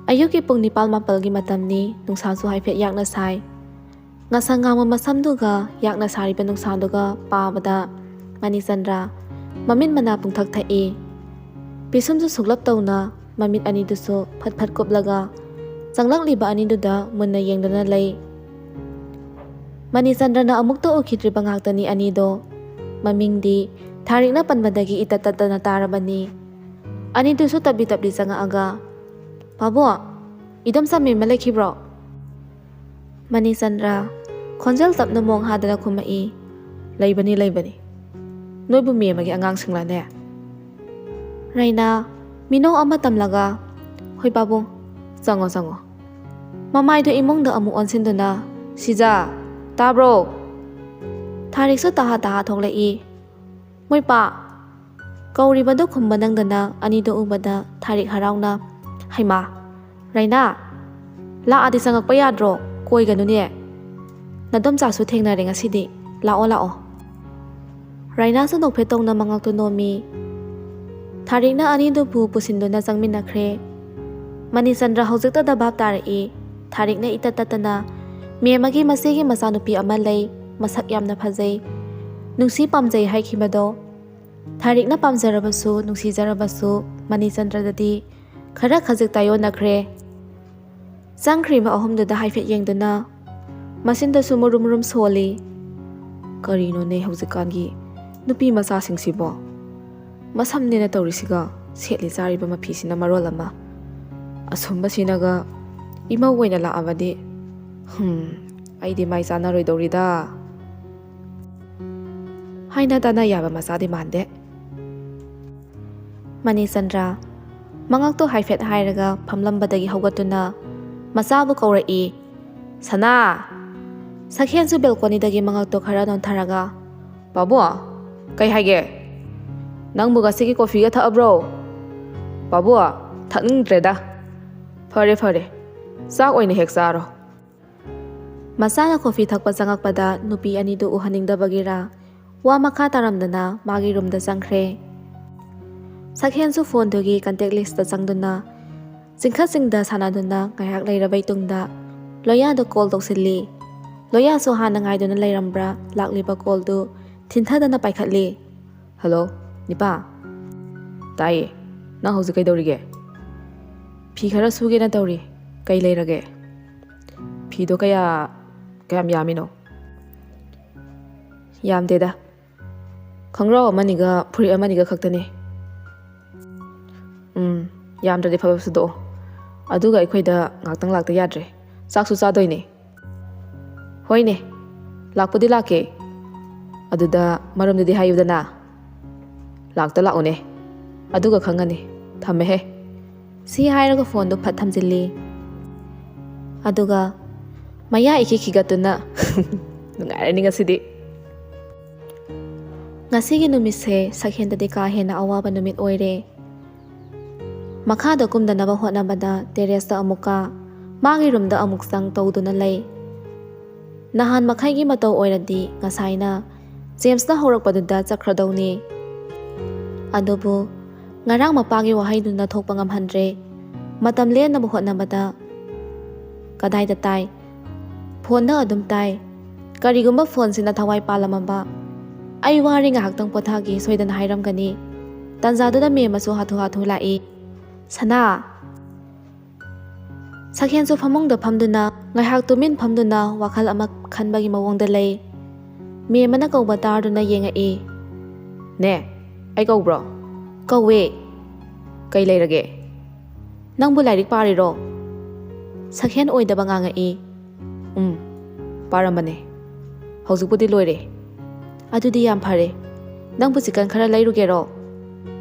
ꯑꯌꯨꯛꯀꯤ ꯄꯨꯡ ꯅꯤꯄꯥꯜ ꯃꯥꯄꯜꯒꯤ ꯃꯇꯝꯅꯤ, ꯅꯨꯡꯁꯥꯁꯨ ꯍꯥꯏꯐꯦꯠ ꯌꯥꯛꯅ ꯁꯥꯏ꯫ ꯉꯁꯪ ꯉꯥꯡꯕ ꯃꯁꯝꯗꯨꯒ ꯌꯥꯛꯅ ꯁꯥꯔꯤꯕ ꯅꯨꯡꯁꯥꯗꯨꯒ ꯄꯥꯕꯗ ꯃꯅꯤꯆꯟꯗ꯭ꯔ ꯃꯃꯤꯠ ꯃꯅꯥ ꯄꯨꯡꯊꯛ ꯊꯛꯏ꯫ ꯄꯤꯁꯨꯝꯁꯨ ꯁꯨꯛꯂꯞ ꯇꯧꯅ ꯃꯃꯤꯠ ꯑꯅꯤꯗꯨꯁꯨ ꯐꯠ ꯐꯠ ꯀꯨꯞꯂꯒ ꯆꯪꯂꯛꯂꯤꯕ ꯑꯅꯤꯗꯨꯗ ꯃꯨꯟꯅ ꯌꯦꯡꯗꯨꯅ ꯂꯩ꯫ ꯃꯅꯤꯆꯟꯗ꯭ꯔꯅ ꯑꯃꯨꯛꯇ ꯎꯈꯤꯗ꯭ꯔꯤꯕ ꯉꯥꯛꯇꯅꯤ ꯑꯅꯤꯗꯣ꯫ ꯃꯃꯤꯡꯗꯤ ꯊꯥꯔꯤꯛꯅ ꯄꯟꯕꯗꯒꯤ ꯏꯇꯠ ꯇꯠꯇꯅ ꯇꯥꯔꯕꯅꯤ꯫ ꯑꯅꯤꯗꯨꯁꯨ ꯇꯞꯂꯤ ꯇꯞꯂꯤ ꯆꯪꯉꯛꯑꯒ, "ꯄꯥꯕꯣ, ꯏꯗꯣꯝꯆꯥ ꯃꯦꯝꯃ ꯂꯩꯈꯤꯕ꯭ꯔꯣ?" ꯃꯅꯤꯆꯟꯗ꯭ꯔ ꯈꯣꯟꯖꯦꯜ ꯇꯞꯅ ꯃꯣꯡ ꯍꯥꯗꯅ ꯈꯨꯝꯃꯛꯏ, "ꯂꯩꯕꯅꯤ, ꯂꯩꯕꯅꯤ꯫ ꯅꯣꯏꯕꯨ ꯃꯦꯝꯃꯒꯤ ꯑꯉꯥꯡꯁꯤꯡꯂꯅꯦ?" ꯔꯩꯅꯥ, ꯃꯤꯅꯧ ꯑꯃ ꯇꯝꯂꯒ, "ꯍꯣꯏ ꯄꯥꯕꯨꯡ, ꯆꯪꯉꯣ ꯆꯪꯉꯣ"꯫ ꯃꯃꯥꯏꯗꯨ ꯏꯃꯨꯡꯗ ꯑꯃꯨꯛ ꯑꯣꯟꯁꯤꯟꯗꯨꯅ, "ꯁꯤꯖꯥ, ꯇꯥꯕ꯭ꯔꯣ?" ꯊꯥꯔꯤꯛꯁꯨ ꯇꯍꯥ ꯇꯍꯥ ꯊꯣꯛꯂꯛꯏ꯫ "ꯃꯣꯏ ꯄꯥ" ꯀꯧꯔꯤꯕꯗꯨ ꯈꯨꯝꯕ ꯅꯪꯗꯅ ꯑꯅꯤꯗꯨ ꯎꯕꯗ ꯊꯥꯔꯤꯛ ꯍꯔꯥꯎꯅ, "ꯍꯩꯃꯥ, ꯔꯩꯅꯥ, ꯂꯥꯛꯑꯗꯤ ꯆꯪꯉꯛꯄ ꯌꯥꯗ꯭ꯔꯣ? ꯀꯣꯏꯒꯅꯨꯅꯦ꯫ ꯅꯗꯣꯝꯆꯥꯁꯨ ꯊꯦꯡꯅꯔꯦ ꯉꯁꯤꯗꯤ꯫ ꯂꯥꯛꯑꯣ, ꯂꯥꯛꯑꯣ"꯫ ꯔꯩꯅꯥꯁꯨ ꯅꯣꯛꯐꯦꯠ ꯇꯧꯅ ꯃꯉꯛꯇꯨ ꯅꯣꯝꯃꯤ꯫ ꯊꯥꯔꯤꯛꯅ ꯑꯅꯤꯗꯨꯕꯨ ꯄꯨꯁꯤꯟꯗꯨꯅ ꯆꯪꯃꯤꯟꯅꯈ꯭ꯔꯦ꯫ ꯃꯅꯤꯆꯟꯗ꯭ꯔ ꯍꯧꯖꯤꯛꯇꯗ ꯚꯥꯞ ꯇꯥꯔꯛꯏ꯫ ꯊꯥꯔꯤꯛꯅ ꯏꯇꯠ ꯇꯠꯇꯅ, "ꯃꯦꯝꯃꯒꯤ ꯃꯆꯦꯒꯤ ꯃꯆꯥꯅꯨꯄꯤ ꯑꯃ ꯂꯩ, ꯃꯁꯛ ꯌꯥꯝꯅ ꯐꯖꯩ, ꯅꯨꯡꯁꯤ ꯄꯥꯝꯖꯩ" ꯍꯥꯏꯈꯤꯕꯗꯣ꯫ ꯊꯥꯔꯤꯛꯅ ꯄꯥꯝꯖꯔꯕꯁꯨ, ꯅꯨꯡꯁꯤꯖꯔꯕꯁꯨ, ꯃꯅꯤꯆꯟꯗ꯭ꯔꯗꯗꯤ ꯈꯔ ꯈꯖꯤꯛ ꯇꯥꯏꯑꯣꯟꯅꯈ꯭ꯔꯦ꯫ ꯆꯪꯈ꯭ꯔꯤꯕ ꯑꯍꯨꯝꯗꯨꯗ ꯍꯥꯏꯐꯦꯠ ꯌꯦꯡꯗꯨꯅ, ꯃꯆꯤꯟꯗꯁꯨ ꯃꯨꯔꯨꯝ ꯃꯨꯔꯨꯝ ꯁꯣꯜꯂꯤ꯫ "ꯀꯔꯤꯅꯣꯅꯦ ꯍꯧꯖꯤꯛꯀꯥꯟꯒꯤ ꯅꯨꯄꯤ ꯃꯆꯥꯁꯤꯡꯁꯤꯕꯣ? ꯃꯁꯝꯅꯦꯅ ꯇꯧꯔꯤꯁꯤꯒ, ꯁꯦꯠꯂꯤ ꯆꯥꯔꯤꯕ ꯃꯐꯤꯁꯤꯅ ꯃꯔꯣꯜ ꯑꯃ꯫ ꯑꯁꯨꯝꯕꯁꯤꯅꯒ ꯏꯃꯧ ꯑꯣꯏꯅ ꯂꯥꯛꯑꯕꯗꯤ, ꯍꯨꯝ, ꯑꯩꯗꯤ ꯃꯥꯏ ꯆꯥꯅꯔꯣꯏꯗꯧꯔꯤꯗ"꯫ ꯍꯥꯏꯅ ꯇꯥꯅ ꯌꯥꯕ ꯃꯆꯥꯗꯤ ꯃꯥꯟꯗꯦ꯫ ꯃꯅꯤꯆꯟꯗ꯭ꯔ, ꯃꯉꯛꯇꯣ ꯍꯥꯏꯐꯦꯠ ꯍꯥꯏꯔꯒ ꯐꯝꯂꯝꯕꯗꯒꯤ ꯍꯧꯒꯠꯇꯨꯅ ꯃꯆꯥꯕꯨ ꯀꯧꯔꯛꯏ꯫ "ꯁꯅꯥ!" ꯁꯛꯍꯦꯟꯁꯨ ꯕꯦꯜꯀꯣꯅꯤꯗꯒꯤ ꯃꯉꯛꯇꯣ ꯈꯔ ꯅꯣꯟꯊꯔꯒ, "ꯄꯥꯕꯨꯡ, ꯀꯩ ꯍꯥꯏꯒꯦ? ꯅꯪꯕꯨ ꯉꯁꯤꯒꯤ ꯀꯣꯐꯤꯒ ꯊꯛꯑꯕ꯭ꯔꯣ?" "ꯄꯥꯕꯨꯡ, ꯊꯛꯅꯤꯡꯗ꯭ꯔꯦꯗ"꯫ "ꯐꯔꯦ, ꯐꯔꯦ, ꯆꯥꯛ ꯑꯣꯏꯅ ꯍꯦꯛ ꯆꯥꯔꯣ"꯫ ꯃꯆꯥꯅ ꯀꯣꯐꯤ ꯊꯛꯄ ꯆꯪꯉꯛꯄꯗ ꯅꯨꯄꯤ ꯑꯅꯤꯗꯨ ꯎꯍꯟꯅꯤꯡꯗꯕꯒꯤꯔꯥ, ꯋꯥ ꯃꯈꯥ ꯇꯥꯔꯝꯗꯅ ꯃꯥꯒꯤ ꯔꯨꯝꯗ ꯆꯪꯈ꯭ꯔꯦ꯫ ꯁꯛꯍꯦꯟꯁꯨ ꯐꯣꯟꯗꯨꯒꯤ ꯀꯟꯇꯦꯛ ꯂꯤꯁꯇ ꯆꯪꯗꯨꯅ ꯆꯤꯡꯈꯠ ꯆꯤꯡꯗ ꯁꯥꯟꯅꯗꯨꯅ ꯉꯥꯏꯍꯥꯛ ꯂꯩꯔꯕꯩ ꯇꯨꯡꯗ ꯂꯣꯌꯥꯗ ꯀꯣꯜ ꯇꯧꯁꯤꯜꯂꯤ꯫ ꯂꯣꯌꯥꯁꯨ ꯍꯥꯟꯅ ꯉꯥꯏꯗꯨꯅ ꯂꯩꯔꯝꯕ꯭ꯔꯥ ꯂꯥꯛꯂꯤꯕ ꯀꯣꯜꯗꯨ ꯊꯤꯟꯊꯗꯅ ꯄꯥꯏꯈꯠꯂꯤ꯫ "ꯍꯜꯂꯣ, ꯅꯤꯄꯥ"꯫ "ꯇꯥꯏꯌꯦ꯫ ꯅꯪ ꯍꯧꯖꯤꯛ ꯀꯩꯗꯧꯔꯤꯒꯦ?" "ꯐꯤ ꯈꯔ ꯁꯨꯒꯦꯅ ꯇꯧꯔꯤ꯫ ꯀꯩ ꯂꯩꯔꯒꯦ?" "ꯐꯤꯗꯣ ꯀꯌꯥ, ꯀꯌꯥꯝ ꯌꯥꯝꯃꯤꯅꯣ?" "ꯌꯥꯝꯗꯦꯗ꯫ ꯈꯣꯡꯒ꯭ꯔꯥꯎ ꯑꯃꯅꯤꯒ ꯐꯨꯔꯤꯠ ꯑꯃꯅꯤꯒ ꯈꯛꯇꯅꯦ"꯫ "ꯎꯝ, ꯌꯥꯝꯗ꯭ꯔꯗꯤ ꯐꯕ ꯁꯨꯗꯣꯛꯑꯣ꯫ ꯑꯗꯨꯒ ꯑꯩꯈꯣꯏꯗ ꯉꯥꯛꯇꯪ ꯂꯥꯛꯇ ꯌꯥꯗ꯭ꯔꯦ꯫ ꯆꯥꯛꯁꯨ ꯆꯥꯗꯣꯏꯅꯦ"꯫ "ꯍꯣꯏꯅꯦ, ꯂꯥꯛꯄꯨꯗꯤ ꯂꯥꯛꯀꯦ꯫ ꯑꯗꯨꯗ ꯃꯔꯝꯗꯨꯗꯤ ꯍꯥꯏꯌꯨꯗꯅ"꯫ "ꯂꯥꯛꯇ ꯂꯥꯛꯎꯅꯦ, ꯑꯗꯨꯒ ꯈꯪꯒꯅꯤ"꯫ ꯊꯝꯃꯦꯍꯦ꯫ ꯁꯤ ꯍꯥꯏꯔꯒ ꯐꯣꯟꯗꯨ ꯐꯠ ꯊꯝꯖꯤꯜꯂꯤ꯫ ꯑꯗꯨꯒ ꯃꯌꯥ ꯏꯈꯤ ꯈꯤꯒꯠꯇꯨꯅ, "ꯅꯨꯡꯉꯥꯏꯔꯅꯤ ꯉꯁꯤꯗꯤ"꯫ ꯉꯁꯤꯒꯤ ꯅꯨꯃꯤꯠꯁꯦ ꯁꯛꯍꯦꯟꯗꯗꯤ ꯀꯥ ꯍꯦꯟꯅ ꯑꯋꯥꯕ ꯅꯨꯃꯤꯠ ꯑꯣꯏꯔꯦ꯫ ꯃꯈꯥꯗ ꯀꯨꯝꯗꯅꯕ ꯍꯣꯠꯅꯕꯗ terraceꯇ ꯑꯃꯨꯛ ꯀꯥ, ꯃꯥꯒꯤ roomꯗ ꯑꯃꯨꯛ ꯆꯪ ꯇꯧꯗꯨꯅ ꯂꯩ꯫ ꯅꯍꯥꯟ ꯃꯈꯩꯒꯤ ꯃꯇꯧ ꯑꯣꯏꯔꯗꯤ ꯉꯁꯥꯏꯅ ꯖꯦꯝꯁꯅ ꯍꯧꯔꯛꯄꯗꯨꯗ ꯆꯠꯈ꯭ꯔꯗꯧꯅꯤ꯫ ꯑꯗꯨꯕꯨ ꯉꯔꯥꯡ ꯃꯄꯥꯒꯤ ꯋꯥꯍꯩꯗꯨꯅ ꯊꯣꯛꯄ ꯉꯝꯍꯟꯗ꯭ꯔꯦ꯫ ꯃꯇꯝ ꯂꯦꯟꯅꯕ ꯍꯣꯠꯅꯕꯗ ꯀꯗꯥꯏꯗ ꯇꯥꯏ? ꯐꯣꯟꯗ ꯑꯗꯨꯝ ꯇꯥꯏ꯫ ꯀꯔꯤꯒꯨꯝꯕ ꯐꯣꯟꯁꯤꯅ ꯊꯋꯥꯏ ꯄꯥꯜꯂꯝꯃꯕ, "ꯑꯩ ꯋꯥꯔꯦ, ꯉꯥꯏꯍꯥꯛꯇꯪ ꯄꯣꯊꯥꯒꯦ" ꯁꯣꯏꯗꯅ ꯍꯥꯏꯔꯝꯒꯅꯤ꯫ ꯇꯥꯟꯖꯥꯗꯨꯗ ꯃꯦꯝ ꯑꯃꯁꯨ ꯍꯥꯊꯨ ꯍꯥꯊꯨ ꯂꯥꯛꯏ꯫ "ꯁꯅꯥ!" ꯁꯛꯍꯦꯟꯁꯨ ꯐꯃꯨꯡꯗ ꯐꯝꯗꯨꯅ ꯉꯥꯏꯍꯥꯛ ꯇꯨꯃꯤꯟ ꯐꯝꯗꯨꯅ ꯋꯥꯈꯜ ꯑꯃ ꯈꯟꯕꯒꯤ ꯃꯑꯣꯡꯗ ꯂꯩ꯫ ꯃꯦꯝ ꯑꯃꯅ ꯀꯧꯕ ꯇꯥꯗꯨꯅ ꯌꯦꯡꯉꯛꯏ꯫ "ꯅꯦ, ꯑꯩ ꯀꯧꯕ꯭ꯔꯣ?" "ꯀꯧꯋꯦ꯫" "ꯀꯩ ꯂꯩꯔꯒꯦ? ꯅꯪꯕꯨ ꯂꯥꯏꯔꯤꯛ ꯄꯥꯔꯤꯔꯣ?" ꯁꯛꯍꯦꯟ ꯑꯣꯏꯗꯕ ꯉꯥꯡꯉꯛꯏ꯫ "ꯎꯝ, ꯄꯥꯔꯝꯕꯅꯦ꯫ ꯍꯧꯖꯤꯛꯄꯨꯗꯤ ꯂꯣꯏꯔꯦ꯫" "ꯑꯗꯨꯗꯤ ꯌꯥꯝ ꯐꯔꯦ꯫ ꯅꯪꯕꯨ chicken ꯈꯔ ꯂꯩꯔꯨꯒꯦꯔꯣ?"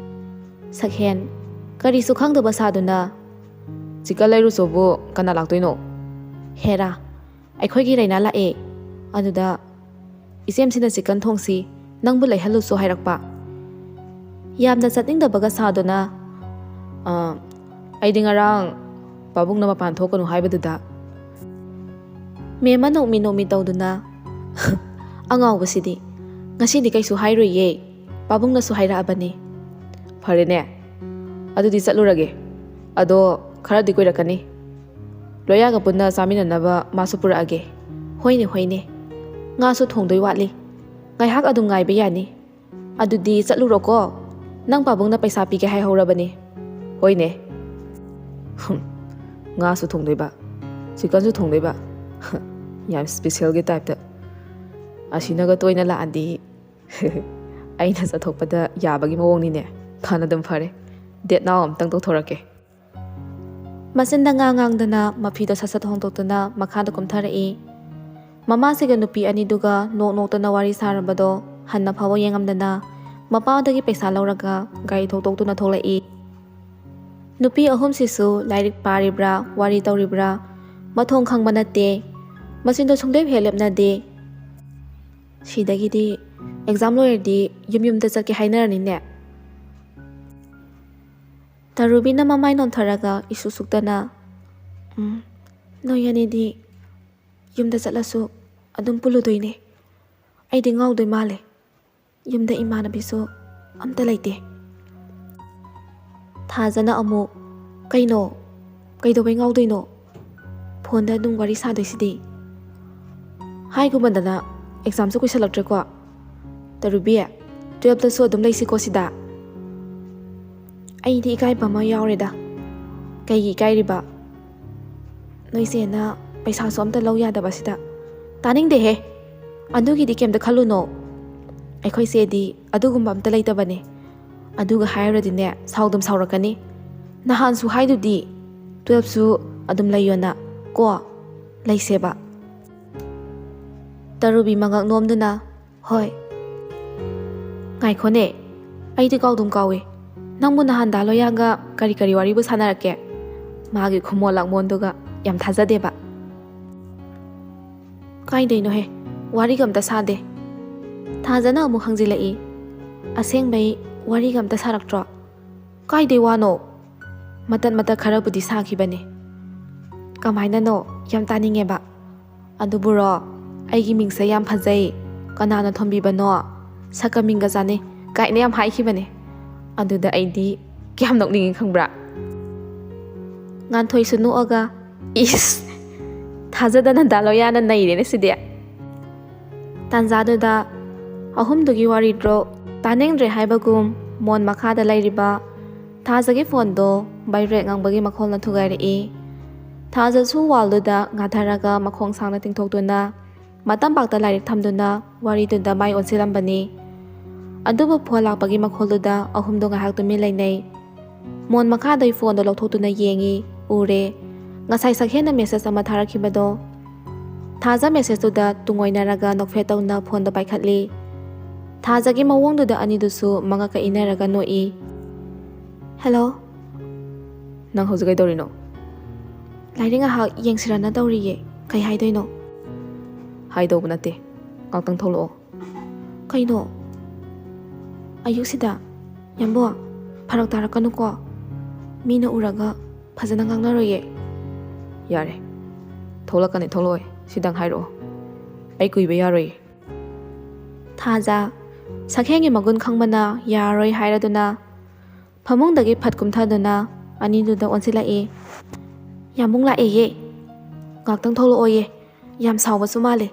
ꯁꯛꯍꯦꯟ, ꯀꯔꯤꯁꯨ ꯈꯪꯗꯕ ꯁꯥꯗꯨꯅ, "Chicken ꯂꯩꯔꯨꯆꯣꯕꯨ ꯀꯅꯥ ꯂꯥꯛꯇꯣꯏꯅꯣ?" "ꯍꯦꯔꯥ, ꯑꯩꯈꯣꯏꯒꯤ ꯔꯩꯅꯥ ꯂꯥꯛꯑꯦ꯫ ꯑꯗꯨꯗ ꯏꯆꯦꯝꯁꯤꯅ chicken ꯊꯣꯡꯁꯤ, ꯅꯪꯕꯨ ꯂꯩꯍꯜꯂꯨꯆꯣ ꯍꯥꯏꯔꯛꯄ꯫" ꯌꯥꯝꯅ ꯆꯠꯅꯤꯡꯗꯕꯒ ꯁꯥꯗꯨꯅ, "ꯑ, ꯑꯩꯗꯤ ꯉꯔꯥꯡ ꯄꯥꯕꯨꯡꯅ ꯃꯄꯥꯟ ꯊꯣꯛꯀꯅꯨ ꯍꯥꯏꯕꯗꯨꯗ꯫" ꯃꯦꯝꯃ ꯅꯣꯛꯃꯤ ꯅꯣꯛꯃꯤ ꯇꯧꯗꯨꯅ, "ꯑꯉꯥꯎꯕꯁꯤꯗꯤ, ꯉꯁꯤꯗꯤ ꯀꯩꯁꯨ ꯍꯥꯏꯔꯣꯏꯌꯦ, ꯄꯥꯕꯨꯡꯅꯁꯨ ꯍꯥꯏꯔꯛꯑꯕꯅꯤ꯫" "ꯐꯔꯦꯅꯦ, ꯑꯗꯨꯗꯤ ꯆꯠꯂꯨꯔꯒꯦ꯫ ꯑꯗꯣ ꯈꯔꯗꯤ ꯀꯨꯏꯔꯛꯀꯅꯤ꯫ ꯂꯣꯌꯥꯒ ꯄꯨꯟꯅ ꯆꯥꯃꯤꯟꯅꯅꯕ ꯃꯥꯁꯨ ꯄꯨꯔꯛꯑꯒꯦ꯫" "ꯍꯣꯏꯅꯦ, ꯍꯣꯏꯅꯦ꯫ ꯉꯥꯁꯨ ꯊꯣꯡꯗꯣꯏ ꯋꯥꯠꯂꯤ꯫ ꯉꯥꯏꯍꯥꯛ ꯑꯗꯨꯝ ꯉꯥꯏꯕ ꯌꯥꯅꯤ꯫ ꯑꯗꯨꯗꯤ ꯆꯠꯂꯨꯔꯣꯀꯣ꯫ ꯅꯪ ꯄꯥꯕꯨꯡꯅ ꯄꯩꯁꯥ ꯄꯤꯒꯦ ꯍꯥꯏꯍꯧꯔꯕꯅꯤ꯫" "ꯍꯣꯏꯅꯦ꯫" ꯍꯨꯝ, ꯉꯥꯁꯨ ꯊꯣꯡꯗꯣꯏꯕ, chickenꯁꯨ ꯊꯣꯡꯗꯣꯏꯕ꯫ ꯌꯥꯝ specialꯒꯤ typeꯇ꯫ ꯑꯁꯤꯅꯒ ꯇꯣꯏꯅ ꯂꯥꯛꯑꯗꯤ ꯑꯩꯅ ꯆꯠꯊꯣꯛꯄꯗ ꯌꯥꯕꯒꯤ ꯃꯑꯣꯡꯅꯤꯅꯦ꯫ ꯐꯅꯗꯨꯝ ꯐꯔꯦ꯫ Date now ꯑꯝꯇꯪ ꯇꯧꯊꯣꯔꯛꯀꯦ꯫ ꯃꯆꯤꯟꯗ ꯉꯥ ꯉꯥꯡꯗꯅ ꯃꯐꯤꯗꯣ ꯁꯠ ꯁꯠ ꯍꯣꯡꯗꯣꯛꯇꯨꯅ ꯃꯈꯥꯗ ꯀꯨꯝꯊꯔꯛꯏ꯫ ꯃꯃꯥꯁꯤꯒ ꯅꯨꯄꯤ ꯑꯅꯤꯗꯨꯒ ꯅꯣꯛ ꯅꯣꯛꯇꯅ ꯋꯥꯔꯤ ꯁꯥꯔꯝꯕꯗꯣ ꯍꯟꯅ ꯐꯥꯎꯕ ꯌꯦꯡꯉꯝꯗꯅ ꯃꯄꯥꯗꯒꯤ ꯄꯩꯁꯥ ꯂꯧꯔꯒ ꯒꯥꯔꯤ ꯊꯧꯗꯣꯛꯇꯨꯅ ꯊꯣꯛꯂꯛꯏ꯫ ꯅꯨꯄꯤ ꯑꯍꯨꯝꯁꯤꯁꯨ ꯂꯥꯏꯔꯤꯛ ꯄꯥꯔꯤꯕ꯭ꯔꯥ, ꯋꯥꯔꯤ ꯇꯧꯔꯤꯕ꯭ꯔꯥ, ꯃꯊꯣꯡ ꯈꯪꯕ ꯅꯠꯇꯦ꯫ ꯃꯆꯤꯟꯗꯣ ꯁꯨꯡꯂꯦꯞ ꯍꯦꯛ ꯂꯦꯞꯅꯗꯦ꯫ ꯁꯤꯗꯒꯤꯗꯤ ꯑꯦꯛꯖꯥꯝ ꯂꯣꯏꯔꯗꯤ ꯌꯨꯝ ꯌꯨꯝꯗ ꯆꯠꯀꯦ ꯍꯥꯏꯅꯔꯅꯤꯅꯦ꯫ ꯇꯔꯨꯕꯤꯅ ꯃꯃꯥꯏ ꯅꯣꯟꯊꯔꯒ ꯏꯁꯨ ꯁꯨꯛꯇꯅ, "ꯎꯝ, ꯅꯣꯏ ꯑꯅꯤꯗꯤ ꯌꯨꯝꯗ ꯆꯠꯂꯁꯨ ꯑꯗꯨꯝ ꯄꯨꯜꯂꯨꯗꯣꯏꯅꯦ꯫ ꯑꯩꯗꯤ ꯉꯥꯎꯗꯣꯏ ꯃꯥꯜꯂꯦ꯫ ꯌꯨꯝꯗ ꯏꯃꯥꯟꯅꯕꯤꯁꯨ ꯑꯝꯇ ꯂꯩꯇꯦ꯫" ꯊꯥꯖꯅ ꯑꯃꯨꯛ, "ꯀꯩꯅꯣ? ꯀꯩꯗꯧꯕꯩ ꯉꯥꯎꯗꯣꯏꯅꯣ? ꯐꯣꯟꯗ ꯑꯗꯨꯝ ꯋꯥꯔꯤ ꯁꯥꯗꯣꯏꯁꯤꯗꯤ꯫" ꯍꯥꯏꯒꯨꯝꯕꯗꯅ ꯑꯦꯛꯖꯥꯝꯁꯨ ꯀꯨꯏꯁꯜꯂꯛꯇ꯭ꯔꯦꯀꯣ꯫ ꯇꯔꯨꯕꯤ, ꯇꯨꯌꯦꯜꯞꯇꯁꯨ ꯑꯗꯨꯝ ꯂꯩꯁꯤꯀꯣ ꯁꯤꯗ꯫ ꯑꯩꯗꯤ ꯏꯀꯥꯏꯕ ꯑꯃ ꯌꯥꯎꯔꯦꯗ꯫ ꯀꯩꯒꯤ ꯏꯀꯥꯏꯔꯤꯕ? ꯅꯣꯏ ꯆꯦꯅ ꯄꯩꯁꯥꯁꯨ ꯑꯝꯇ ꯂꯧ ꯌꯥꯗꯕꯁꯤꯗ꯫ ꯇꯥꯅꯤꯡꯗꯦꯍꯦ꯫ ꯑꯗꯨꯒꯤꯗꯤ ꯀꯩꯝꯇ ꯈꯜꯂꯨꯅꯣ꯫ ꯑꯩꯈꯣꯏ ꯆꯦꯗꯤ ꯑꯗꯨꯒꯨꯝꯕ ꯑꯝꯇ ꯂꯩꯇꯕꯅꯦ꯫ ꯑꯗꯨꯒ ꯍꯥꯏꯔꯨꯔꯗꯤꯅꯦ, ꯁꯥꯎꯗꯨꯝ ꯁꯥꯎꯔꯛꯀꯅꯤ꯫ ꯅꯍꯥꯟꯁꯨ ꯍꯥꯏꯗꯨꯗꯤ, ꯇꯨꯌꯦꯜꯞꯁꯨ ꯑꯗꯨꯝ ꯂꯩꯌꯣꯅ꯫ ꯀꯣ? ꯂꯩꯁꯦꯕ꯫ ꯇꯔꯨꯕꯤ ꯃꯉꯛ ꯅꯣꯝꯗꯨꯅ, "ꯍꯣꯏ꯫" "ꯉꯥꯏꯈꯣꯅꯦ, ꯑꯩꯗꯤ ꯀꯥꯎꯗꯨꯝ ꯀꯥꯎꯏ꯫ ꯅꯪꯕꯨ ꯅꯍꯥꯟ ꯗꯥ ꯂꯣꯌꯥꯒ ꯀꯔꯤ ꯀꯔꯤ ꯋꯥꯔꯤꯕꯨ ꯁꯥꯟꯅꯔꯛꯀꯦ?" ꯃꯥꯒꯤ ꯈꯨꯃꯣꯟ ꯂꯥꯛꯃꯣꯟꯗꯨꯒ ꯌꯥꯝ ꯊꯥꯖꯗꯦꯕ꯫ "ꯀꯥꯏꯗꯩꯅꯣꯍꯦ, ꯋꯥꯔꯤꯒ ꯑꯝꯇ ꯁꯥꯗꯦ꯫" ꯊꯥꯖꯅ ꯑꯃꯨꯛ ꯍꯪꯖꯤꯜꯂꯛꯏ, "ꯑꯁꯦꯡꯕꯩ ꯋꯥꯔꯤꯒ ꯑꯝꯇ ꯁꯥꯔꯛꯇ꯭ꯔꯣ?" "ꯀꯥꯏꯗꯩ ꯋꯥꯅꯣ? ꯃꯇꯠ ꯃꯇꯠ ꯈꯔꯕꯨꯗꯤ ꯁꯥꯈꯤꯕꯅꯦ꯫" "ꯀꯃꯥꯏꯅꯅꯣ? ꯌꯥꯝ ꯇꯥꯅꯤꯡꯉꯦꯕ꯫" "ꯑꯗꯨꯕꯨꯔꯣ, ꯑꯩꯒꯤ ꯃꯤꯡꯁꯦ ꯌꯥꯝ ꯐꯖꯩ, ꯀꯅꯥꯅ ꯊꯣꯟꯕꯤꯕꯅꯣ? ꯁꯛꯀ ꯃꯤꯡꯒ ꯆꯥꯟꯅꯩ ꯀꯥꯏꯅ ꯌꯥꯝ ꯍꯥꯏꯈꯤꯕꯅꯦ꯫ ꯑꯗꯨꯗ ꯑꯩꯗꯤ ꯀꯌꯥꯝ ꯅꯣꯛꯅꯤꯡꯉꯤ ꯈꯪꯕ꯭ꯔꯥ?" ꯉꯥꯟꯊꯣꯏꯁꯨ ꯅꯣꯛꯑꯒ, "ꯏꯁ! ꯊꯥꯖꯗꯅ ꯗꯥ ꯂꯣꯌꯥꯅ ꯅꯩꯔꯦꯅꯦ ꯁꯤꯗꯤ!" ꯇꯥꯟꯖꯥꯗꯨꯗ ꯑꯍꯨꯝꯗꯨꯒꯤ ꯋꯥꯔꯤꯗꯣ ꯇꯥꯅꯤꯡꯗ꯭ꯔꯦ ꯍꯥꯏꯕꯒꯨꯝ ꯃꯣꯟ ꯃꯈꯥꯗ ꯂꯩꯔꯤꯕ ꯊꯥꯖꯒꯤ ꯐꯣꯟꯗꯣ ꯚꯥꯏꯕ꯭ꯔꯦꯠ ꯉꯪꯕꯒꯤ ꯃꯈꯣꯜꯅ ꯊꯨꯒꯥꯏꯔꯛꯏ꯫ ꯊꯥꯖꯁꯨ ꯋꯥꯜꯗꯨꯗ ꯉꯥꯊꯔꯒ ꯃꯈꯣꯡ ꯁꯥꯡꯅ ꯇꯤꯡꯊꯣꯛꯇꯨꯅ ꯃꯇꯝꯄꯥꯛꯇ ꯂꯥꯏꯔꯤꯛ ꯊꯝꯗꯨꯅ ꯋꯥꯔꯤꯗꯨꯗ ꯃꯥꯏ ꯑꯣꯟꯁꯤꯜꯂꯝꯕꯅꯤ꯫ ꯑꯗꯨꯕꯨ ꯐꯣꯟ ꯂꯥꯛꯄꯒꯤ ꯃꯈꯣꯜꯗꯨꯗ ꯑꯍꯨꯝꯗꯣ ꯉꯥꯏꯍꯥꯛ ꯇꯨꯃꯤꯟ ꯂꯩꯅꯩ꯫ ꯃꯣꯟ ꯃꯈꯥꯗꯩ ꯐꯣꯟꯗꯣ ꯂꯧꯊꯣꯛꯇꯨꯅ ꯌꯦꯡꯉꯤ, ꯎꯔꯦ꯫ ꯉꯁꯥꯏ ꯁꯛꯍꯦꯟꯅ ꯃꯦꯁꯦꯖ ꯑꯃ ꯊꯥꯔꯛꯈꯤꯕꯗꯣ꯫ ꯊꯥꯖ ꯃꯦꯁꯦꯖꯇꯨꯗ ꯇꯨꯡꯑꯣꯏꯅꯔꯒ ꯅꯣꯛꯐꯦꯠ ꯇꯧꯅ ꯐꯣꯟꯗꯣ ꯄꯥꯏꯈꯠꯂꯤ꯫ ꯊꯥꯖꯒꯤ ꯃꯑꯣꯡꯗꯨꯗ ꯑꯅꯤꯗꯨꯁꯨ ꯃꯉꯛꯀ ꯏꯟꯅꯔꯒ ꯅꯣꯛꯏ꯫ "ꯍꯦꯜꯂꯣ?" ꯅꯪ ꯍꯧꯖꯤꯛ ꯀꯩꯗꯧꯔꯤꯅꯣ? ꯂꯥꯏꯔꯤꯛ ꯉꯥꯏꯍꯥꯛ ꯌꯦꯡꯁꯤꯔꯅ ꯇꯧꯔꯤꯌꯦ꯫ ꯀꯩ ꯍꯥꯏꯗꯣꯏꯅꯣ? ꯍꯥꯏꯗꯧꯕ ꯅꯠꯇꯦ꯫ ꯉꯥꯛꯇꯪ ꯊꯣꯛꯂꯛꯑꯣ꯫ ꯀꯩꯅꯣ? ꯑꯌꯨꯛꯁꯤꯗ? ꯌꯥꯝꯕꯣ, ꯐꯔꯛ ꯇꯥꯔꯛꯀꯅꯨꯀꯣ꯫ ꯃꯤꯅ ꯎꯔꯒ ꯐꯖꯅ ꯉꯥꯡꯅꯔꯣꯏꯌꯦ꯫ ꯌꯥꯔꯦ꯫ ꯊꯣꯛꯂꯛꯀꯅꯤ, ꯊꯣꯛꯂꯛꯑꯣꯏ꯫ ꯁꯤꯗꯪ ꯍꯥꯏꯔꯛꯑꯣ꯫ ꯑꯩ ꯀꯨꯏꯕ ꯌꯥꯔꯣꯏꯌꯦ꯫ ꯊꯥꯖ, ꯁꯛꯍꯦꯟꯒꯤ ꯃꯒꯨꯟ ꯈꯪꯕꯅ ꯌꯥꯔꯣꯏ ꯍꯥꯏꯔꯗꯨꯅ, ꯐꯃꯨꯡꯗꯒꯤ ꯐꯠ ꯀꯨꯝꯊꯗꯨꯅ ꯑꯅꯤꯗꯨꯗ ꯑꯣꯟꯁꯤꯜꯂꯛꯏ꯫ ꯌꯥꯝꯕꯨꯡ ꯂꯥꯛꯑꯦꯌꯦ꯫ ꯉꯥꯛꯇꯪ ꯊꯣꯛꯂꯛꯑꯣꯌꯦ꯫ ꯌꯥꯝ ꯁꯥꯎꯕꯁꯨ ꯃꯥꯜꯂꯦ꯫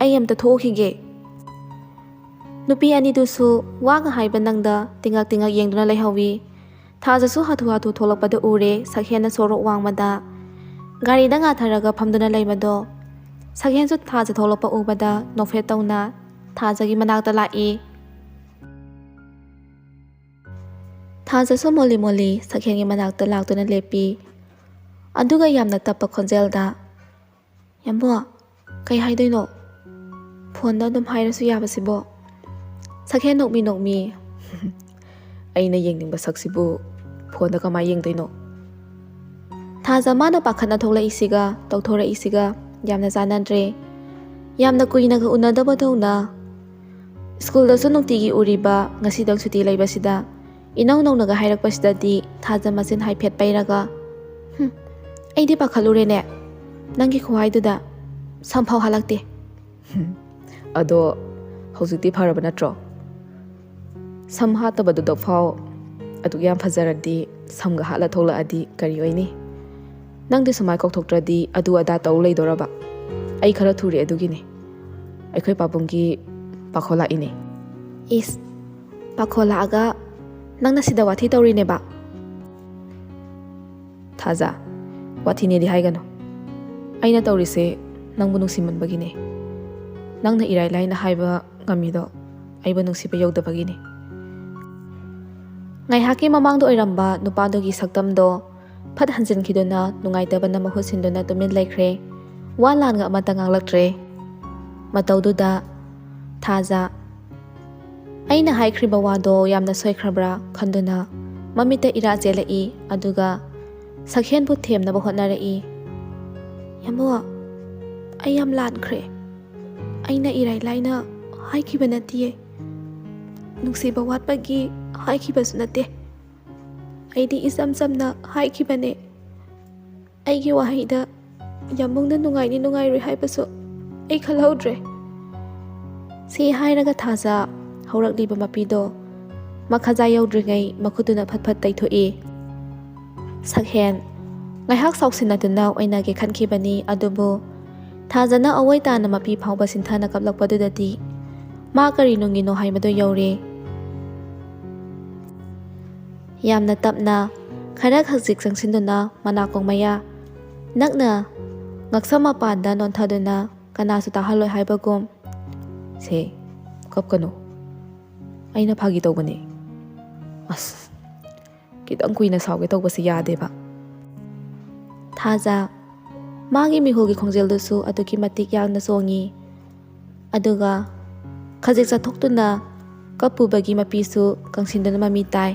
ꯑꯩ ꯑꯝꯇ ꯊꯣꯛꯎꯈꯤꯒꯦ꯫ ꯅꯨꯄꯤ ꯑꯅꯤꯗꯨꯁꯨ ꯋꯥꯒ ꯍꯥꯏꯕ ꯅꯪꯗ ꯇꯤꯉꯛ ꯇꯤꯉꯛ ꯌꯦꯡꯗꯨꯅ ꯂꯩꯍꯧꯋꯤ꯫ ꯊꯥꯖꯁꯨ ꯍꯥꯊꯨ ꯍꯥꯊꯨ ꯊꯣꯛꯂꯛꯄꯗ ꯎꯔꯦ ꯁꯛꯍꯦꯟꯅ ꯁꯣꯔꯣꯛ ꯋꯥꯡꯃꯗ ꯒꯥꯔꯤꯗ ꯉꯥꯊꯔꯒ ꯐꯝꯗꯨꯅ ꯂꯩꯕꯗꯣ꯫ ꯁꯛꯍꯦꯟꯁꯨ ꯊꯥꯖ ꯊꯣꯛꯂꯛꯄ ꯎꯕꯗ ꯅꯣꯛꯐꯦꯠ ꯇꯧꯅ ꯊꯥꯖꯒꯤ ꯃꯅꯥꯛꯇ ꯂꯥꯛꯏ꯫ ꯊꯥꯖꯁꯨ ꯃꯣꯜꯂꯤ ꯃꯣꯜꯂꯤ ꯁꯛꯍꯦꯟꯒꯤ ꯃꯅꯥꯛꯇ ꯂꯥꯛꯇꯨꯅ ꯂꯦꯞꯄꯤ꯫ ꯑꯗꯨꯒ ꯌꯥꯝꯅ ꯇꯞꯄ ꯈꯣꯟꯖꯦꯜꯗ, "ꯌꯥꯝꯕꯣ, ꯀꯩ ꯍꯥꯏꯗꯣꯏꯅꯣ? ꯐꯣꯟꯗ ꯑꯗꯨꯝ ꯍꯥꯏꯔꯁꯨ ꯌꯥꯕꯁꯤꯕꯣ?" ꯁꯛꯍꯦꯟ ꯅꯣꯛꯃꯤ ꯅꯣꯛꯃꯤ, "ꯑꯩꯅ ꯌꯦꯡꯅꯤꯡꯕ ꯁꯛꯁꯤꯕꯨ ꯐꯣꯟꯗ ꯀꯃꯥꯏ ꯌꯦꯡꯗꯣꯏꯅꯣ?" ꯊꯥꯖ ꯃꯥꯅ ꯄꯥꯈꯠꯅ ꯊꯣꯛꯂꯛꯏꯁꯤꯒ ꯇꯧꯊꯣꯔꯛꯏꯁꯤꯒ ꯌꯥꯝꯅ ꯆꯥꯟꯅꯗ꯭ꯔꯦ꯫ ꯌꯥꯝꯅ ꯀꯨꯏꯅꯒ ꯎꯅꯗꯕꯗꯧꯅ, ꯁ꯭ꯀꯨꯜꯗꯁꯨ ꯅꯨꯡꯇꯤꯒꯤ ꯎꯔꯤꯕ, ꯉꯁꯤꯗꯪ ꯁꯨꯇꯤ ꯂꯩꯕꯁꯤꯗ ꯏꯅꯧ ꯅꯧꯅꯒ ꯍꯥꯏꯔꯛꯄꯁꯤꯗꯗꯤ ꯊꯥꯖ ꯃꯆꯤꯟ ꯍꯥꯏꯐꯦꯠ ꯄꯩꯔꯒ, "ꯍꯨꯝ, ꯑꯩꯗꯤ ꯄꯥꯈꯠꯂꯨꯔꯦꯅꯦ꯫ ꯅꯪꯒꯤ ꯈꯨꯍꯥꯏꯗꯨꯗ ꯁꯝꯐꯥꯎ ꯍꯥꯜꯂꯛꯇꯦ꯫" "ꯑꯗꯣ ꯍꯧꯖꯤꯛꯇꯤ ꯐꯔꯕ ꯅꯠꯇ꯭ꯔꯣ? ꯁꯝ ꯍꯥꯠꯇꯕꯗꯨꯗ ꯐꯥꯎ ꯑꯗꯨꯛ ꯌꯥꯝ ꯐꯖꯔꯗꯤ, ꯁꯝꯒ ꯍꯥꯠꯂ ꯊꯣꯛꯂꯛꯑꯗꯤ ꯀꯔꯤ ꯑꯣꯏꯅꯤ? ꯅꯪꯗꯤ ꯁꯨꯃꯥꯏ ꯀꯧꯊꯣꯛꯇ꯭ꯔꯗꯤ ꯑꯗꯨ ꯑꯗꯥ ꯇꯧ ꯂꯩꯗꯣꯔꯕ? ꯑꯩ ꯈꯔ ꯊꯨꯔꯦ ꯑꯗꯨꯒꯤꯅꯤ꯫ ꯑꯩꯈꯣꯏ ꯄꯥꯕꯨꯡꯒꯤ ꯄꯥꯈꯣꯜ ꯂꯥꯛꯏꯅꯦ꯫" "ꯏꯁ, ꯄꯥꯈꯣꯜ ꯂꯥꯛꯑꯒ ꯅꯪꯅ ꯁꯤꯗ ꯋꯥꯊꯤ ꯇꯧꯔꯤꯅꯦꯕ?" "ꯊꯥꯖ, ꯋꯥꯊꯤꯅꯦꯗꯤ ꯍꯥꯏꯒꯅꯨ꯫ ꯑꯩꯅ ꯇꯧꯔꯤꯁꯦ ꯅꯪꯕꯨ ꯅꯨꯡꯁꯤꯃꯟꯕꯒꯤꯅꯦ꯫ ꯅꯪꯅ ꯏꯔꯥꯏ ꯂꯥꯏꯅ ꯍꯥꯏꯕ ꯉꯝꯃꯤꯗꯣ ꯑꯩꯕꯨ ꯅꯨꯡꯁꯤꯕ ꯌꯧꯗꯕꯒꯤꯅꯦ꯫" ꯉꯥꯏꯍꯥꯛꯀꯤ ꯃꯃꯥꯡꯗ ꯑꯣꯏꯔꯝꯕ ꯅꯨꯄꯥꯗꯨꯒꯤ ꯁꯛꯇꯝꯗꯣ ꯐꯠ ꯍꯟꯖꯤꯟꯈꯤꯗꯨꯅ ꯅꯨꯡꯉꯥꯏꯇꯕꯅ ꯃꯍꯨꯠ ꯁꯤꯟꯗꯨꯅ ꯇꯨꯃꯤꯟ ꯂꯩꯈ꯭ꯔꯦ꯫ ꯋꯥ ꯂꯥꯟꯒ ꯑꯃꯠꯇ ꯉꯥꯡꯂꯛꯇ꯭ꯔꯦ꯫ ꯃꯇꯧꯗꯨꯗ ꯊꯥꯖ, "ꯑꯩꯅ ꯍꯥꯏꯈ꯭ꯔꯤꯕ ꯋꯥꯗꯣ ꯌꯥꯝꯅ ꯁꯣꯏꯈ꯭ꯔꯕ꯭ꯔꯥ?" ꯈꯟꯗꯨꯅ ꯃꯃꯤꯠꯇ ꯏꯔꯥ ꯆꯦꯜꯂꯛꯏ꯫ ꯑꯗꯨꯒ ꯁꯛꯍꯦꯟꯕꯨ ꯊꯦꯝꯅꯕ ꯍꯣꯠꯅꯔꯛꯏ꯫ "ꯌꯥꯝꯕꯨ, ꯑꯩ ꯌꯥꯝ ꯂꯥꯟꯈ꯭ꯔꯦ꯫ ꯑꯩꯅ ꯏꯔꯥꯏ ꯂꯥꯏꯅ ꯍꯥꯏꯈꯤꯕ ꯅꯠꯇꯤꯌꯦ꯫ ꯅꯨꯡꯁꯤꯕ ꯋꯥꯠꯄꯒꯤ ꯍꯥꯏꯈꯤꯕꯁꯨ ꯅꯠꯇꯦ꯫ ꯑꯩꯗꯤ ꯏꯆꯝ ꯆꯝꯅ ꯍꯥꯏꯈꯤꯕꯅꯦ꯫ ꯑꯩꯒꯤ ꯋꯥꯍꯩꯗ ꯌꯥꯝꯕꯨꯡꯅ ꯅꯨꯡꯉꯥꯏꯅꯤ ꯅꯨꯡꯉꯥꯏꯔꯣꯏ ꯍꯥꯏꯕꯁꯨ ꯑꯩ ꯈꯜꯍꯧꯗ꯭ꯔꯦ꯫" ꯁꯤ ꯍꯥꯏꯔꯒ ꯊꯥꯖ ꯍꯧꯔꯛꯂꯤꯕ ꯃꯄꯤꯗꯣ ꯃꯈꯥꯖꯥ ꯌꯧꯗ꯭ꯔꯤꯉꯩ ꯃꯈꯨꯠꯇꯨꯅ ꯐꯠ ꯐꯠ ꯇꯩꯊꯣꯛꯏ꯫ ꯁꯛꯍꯦꯟ ꯉꯥꯏꯍꯥꯛ ꯁꯥꯎꯁꯤꯟꯅꯗꯨꯅ ꯑꯣꯏꯅꯒꯦ ꯈꯟꯈꯤꯕꯅꯤ, ꯑꯗꯨꯕꯨ ꯊꯥꯖꯅ ꯑꯋꯣꯏ ꯇꯥꯅ ꯃꯄꯤ ꯐꯥꯎꯕ ꯁꯤꯟꯊꯅ ꯀꯞꯂꯛꯄꯗꯨꯗꯗꯤ ꯃꯥ ꯀꯔꯤ ꯅꯨꯡꯒꯤꯅꯣ ꯍꯥꯏꯕꯗꯨ ꯌꯧꯔꯦ꯫ ꯌꯥꯝꯅ ꯇꯞꯅ, ꯈꯔ ꯈꯖꯤꯛ ꯆꯪꯁꯤꯟꯗꯨꯅ ꯃꯅꯥꯀꯣꯡ ꯃꯌꯥ ꯅꯛꯅ ꯉꯛꯁꯝ ꯃꯄꯥꯟꯗ ꯅꯣꯟꯊꯗꯨꯅ ꯀꯅꯥꯁꯨ ꯇꯥꯍꯜꯂꯣꯏ ꯍꯥꯏꯕꯒꯨꯝ, "ꯁꯦ, ꯀꯞꯀꯅꯨ꯫ ꯑꯩꯅ ꯐꯥꯒꯤ ꯇꯧꯕꯅꯦ꯫ ꯑꯁ, ꯈꯤꯇꯪ ꯀꯨꯏꯅ ꯁꯥꯎꯒꯦ ꯇꯧꯕꯁꯦ ꯌꯥꯗꯦꯕ꯫" ꯊꯥꯖ ꯃꯥꯒꯤ ꯃꯤꯍꯨꯜꯒꯤ ꯈꯣꯡꯖꯦꯜꯗꯨꯁꯨ ꯑꯗꯨꯛꯀꯤ ꯃꯇꯤꯛ ꯌꯥꯡꯅ ꯆꯣꯡꯉꯤ꯫ ꯑꯗꯨꯒ ꯈꯖꯤꯛ ꯆꯠꯊꯣꯛꯇꯨꯅ ꯀꯞꯄꯨꯕꯒꯤ ꯃꯄꯤꯁꯨ ꯀꯪꯁꯤꯟꯗꯨꯅ ꯃꯃꯤ ꯇꯥꯏ꯫